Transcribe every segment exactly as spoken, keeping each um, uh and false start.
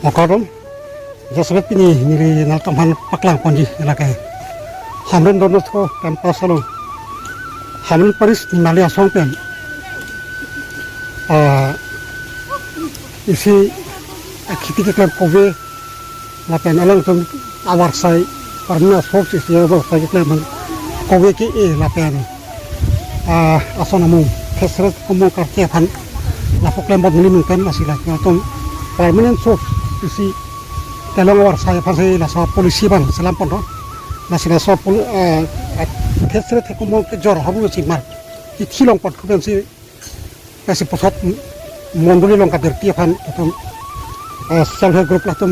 Mo kardom, jasemet pini neli nangtum aphan paklang ponji lake Hamren Don Bosco campus along, Hamren Parish Nimarli Asong pen, ah, isi akhiti keklem kove lapen alangtum avarsai, parna sok isi avarsai keklem aphan kove ke-e lapen, ah, ason amung thesret komong karke aphan lapu klem bom neli nangtum, lasi latum permanent source isi kelong avarsai aphan si laso policy abang selam pon do. Lasi laso pol-, ah, ah, thesret komong kejor haru si mar hithi long pon kupensi, lasi puthot mondoli along kabirti aphan atum, eh, self help group latum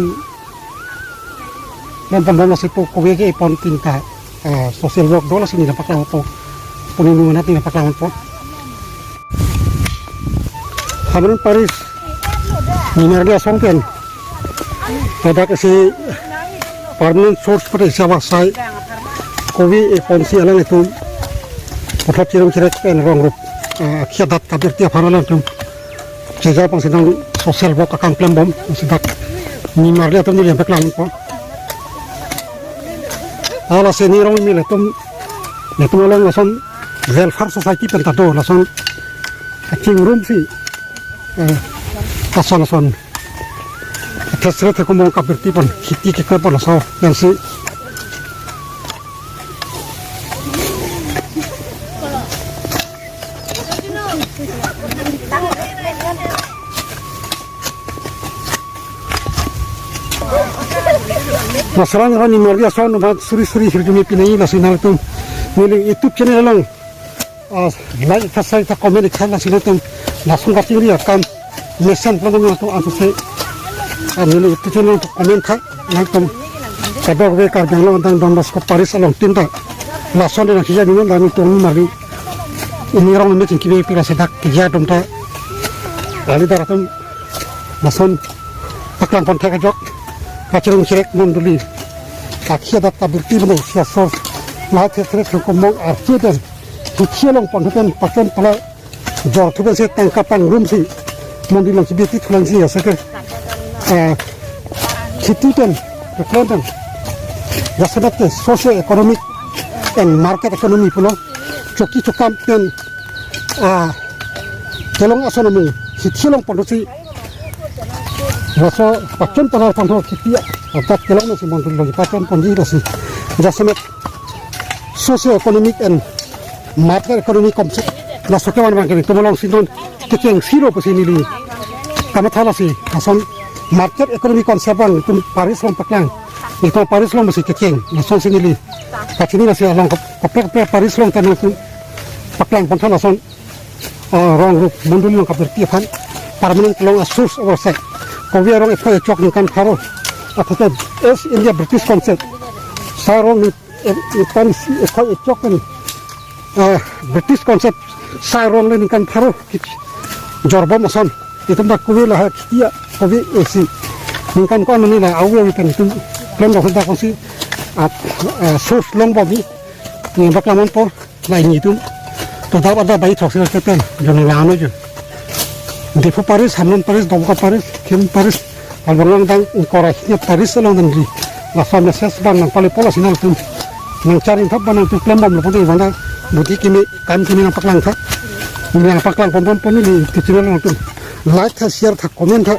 mem pon, lasi pu kove ke-e pon tin ta, eh, social work do, lasi neli nangpaklang po. Puni nunat neli nangpaklang po. Hamren Parish Nimarli Asong pen ladak isi permanent source pute isi avarsai kove e ponsi alanglitum puthot cherong cherek pen rong rup, ah, akhei adat kabirti aphan alangtum cheja pangsi nang social work akam klem bom, lasi dak Nimarli atum neli nangpaklang po. Ah, lasi neli rong mil atum, nelitum along lason welfare society pen ta do, lason kachingrum si, eh, lason lason thesret komong kabirti aphan hithi keklem aphan laso pensi. Masalah ni Nimarli Asong amat suri suri hirjumi pinai, lasi nangtum neli YouTube channel along, ah, like, subscribe, comment, ikhai, lasi nangtum lason kachingri akam mesen pon nangtum ansi, ah, neli YouTube channel along comment tha, nangtum kadokave Karbi Anglong adang Don Bosco Parish along tin ta lason de nangkejai dun, nangtum Nimarli, neli rong mil chingki pi lasi dak kejai atum ta, ah, leader atum lason paklang pon thek ajok, kachirung chirek mondoli akhei adat kabirti beno isi asource, la thesret komong arche pen hithi long pon pen pachon pala jor thu pensi tangka pangrum si mondoli along si birti thu lang si, ase ke, ah, hithi pen, keklem pen, jasemet ke socio economic and market economy pulo, choki chokam pen, ah, kelong ason amung hithi long pon si, laso pachon pon aphan hithi adat kelong si mondoli along pachon ponji, lasi jasemet socio economic and market economy concept, laso kevan abang ke nelitum along si non kecheng siro pusi neli kamatha, lasi lason market economy concept abang nelitum parish along paklang, nelitum parish along pusi kecheng, lasonsi neli kachini, lasi along kap-, kaprek kaprek parish along ta nangtum paklang pon tha, lason, ah, rong rup mondoli along kabirti aphan permanent kelong asource avarsai kove arong ephoi echok ningkan pharo, aphuthak East India British Council, sarong ni, eh, eh, pan si ephoi echok pen, ah, British Council sarong le ningkan pharo kejor bom ason, itum ta kove lahai hithi a kove isi ningkan ko-an ni la awi awi pen itum klem dak dak si, ah, ah, source long bom ni, neli nangpaklang pon po. Lahai nelitum to dap ada bai thok sila kepen jone lano jo. Diphu Parish, Hamren Parish, Dongka Parish, Khim Parish, Karbi Anglong adang ingkoi ra hini a-parish along nangli laso message abang nangpale po, lasi nangtum nangchari thap abang nangtum klem bomlo pute, abang ta budi kimi kam kimi nangpaklang tha. Nangpaklang pon pon pon neli YouTube channel nangtum like tha, share tha, comment tha.